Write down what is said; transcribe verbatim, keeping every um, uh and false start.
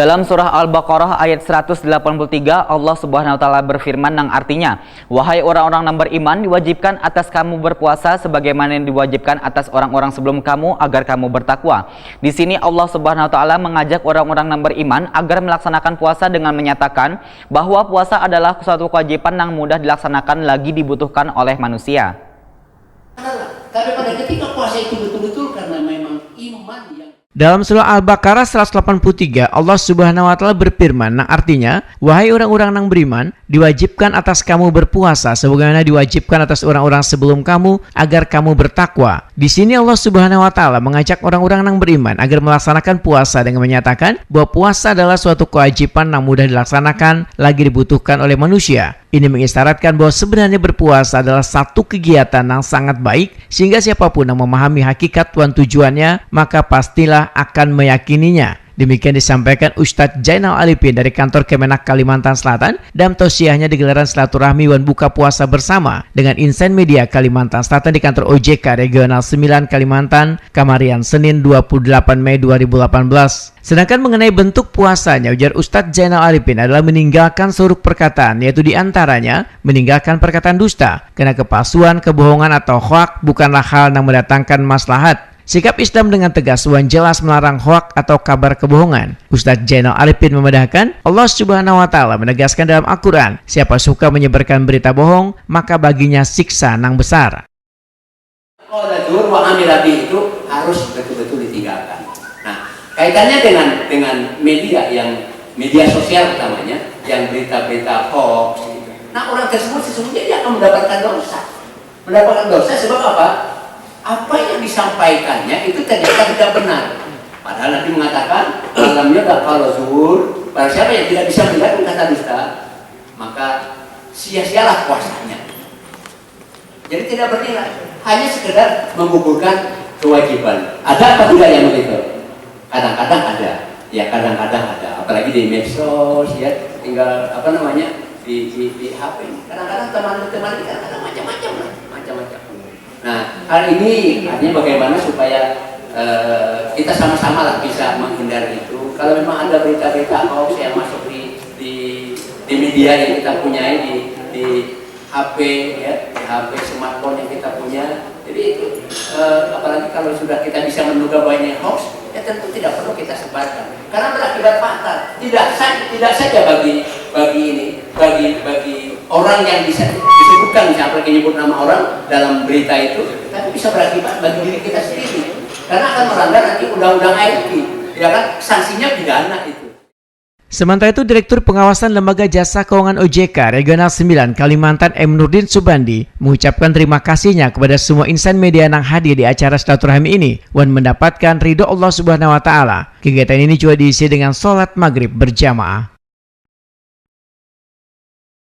Dalam surah Al-Baqarah ayat seratus delapan puluh tiga, Allah Subhanahu wa taala berfirman nang artinya, "Wahai orang-orang nang beriman, diwajibkan atas kamu berpuasa sebagaimana yang diwajibkan atas orang-orang sebelum kamu agar kamu bertakwa." Di sini Allah Subhanahu wa taala mengajak orang-orang nang beriman agar melaksanakan puasa dengan menyatakan bahwa puasa adalah suatu kewajiban nang mudah dilaksanakan lagi dibutuhkan oleh manusia. Tapi pada ketika puasa itu betul-betul karena memang iman yang Dalam surah Al-Baqarah seratus delapan puluh tiga, Allah Subhanahu wa taala berfirman, nang artinya, "Wahai orang-orang nang beriman, diwajibkan atas kamu berpuasa sebagaimana diwajibkan atas orang-orang sebelum kamu agar kamu bertakwa." Di sini Allah Subhanahu wa taala mengajak orang-orang nang beriman agar melaksanakan puasa dengan menyatakan bahwa puasa adalah suatu kewajiban yang mudah dilaksanakan, lagi dibutuhkan oleh manusia. Ini mengisyaratkan bahwa sebenarnya berpuasa adalah satu kegiatan yang sangat baik, sehingga siapapun yang memahami hakikat tuan tujuannya, maka pastilah akan meyakininya. Demikian disampaikan Ustadz Jainal Arifin dari kantor Kemenag Kalimantan Selatan dalam tausiahnya di gelaran silaturahmi wan buka puasa bersama dengan Insan Media Kalimantan Selatan di kantor O J K Regional sembilan Kalimantan, kamarian Senin dua puluh delapan Mei dua ribu delapan belas. Sedangkan mengenai bentuk puasanya, ujar Ustadz Jainal Arifin adalah meninggalkan seluruh perkataan, yaitu diantaranya meninggalkan perkataan dusta, karena kepalsuan, kebohongan atau hoak bukanlah hal yang mendatangkan maslahat. Sikap Islam dengan tegas wan jelas melarang hoak atau kabar kebohongan. Ustadz Jainal Arifin memedahkan, Allah Subhanahu wa taala menegaskan dalam Al-Qur'an, siapa suka menyebarkan berita bohong, maka baginya siksa nang besar. Qala zuhur wa amila bih itu harus betul-betul ditinggalkan. Nah, kaitannya dengan dengan media yang media sosial utamanya, yang berita-berita hoax gitu. Nah, orang tersebut sesungguhnya dia akan mendapatkan dosa. Mendapatkan dosa sebab apa? Apa yang disampaikannya itu ternyata tidak benar. Padahal Nabi mengatakan, "Malam kalau zuhur, barang siapa yang tidak bisa meninggalkan kata dusta, maka sia-sialah puasanya." Jadi tidak bernilai, hanya sekedar menggugurkan kewajiban. Ada apa tidak yang begitu? Kadang-kadang ada, ya kadang-kadang ada. Apalagi di medsos, ya tinggal apa namanya di di, di H P. Kadang-kadang teman-teman ini kadang-kadang macam-macam lah, macam-macam. Nah, hal ini artinya bagaimana supaya eh, kita sama-sama lah bisa menghindari itu. Kalau memang ada berita-berita hoax yang masuk di di di media yang kita punyai di di H P ya, di H P smartphone yang kita punya. Jadi itu eh, apalagi kalau sudah kita bisa menduga bahwa ini hoax, ya tentu tidak perlu kita sebarkan. Karena berakibat fatal. Tidak saja tidak saja bagi bagi ini, bagi bagi orang yang bisa disebutkan misalnya apalagi nyebut nama orang dalam berita itu, tapi bisa berakibat bagi diri kita sendiri. Karena akan melanggar nanti undang-undang I T, ya kan? Sanksinya pidana itu. Sementara itu, Direktur Pengawasan Lembaga Jasa Keuangan O J K Regional sembilan Kalimantan M Nurdin Subandi mengucapkan terima kasihnya kepada semua insan media yang hadir di acara silaturahmi ini wan mendapatkan ridho Allah Subhanahu wa taala. Kegiatan ini juga diisi dengan salat maghrib berjamaah.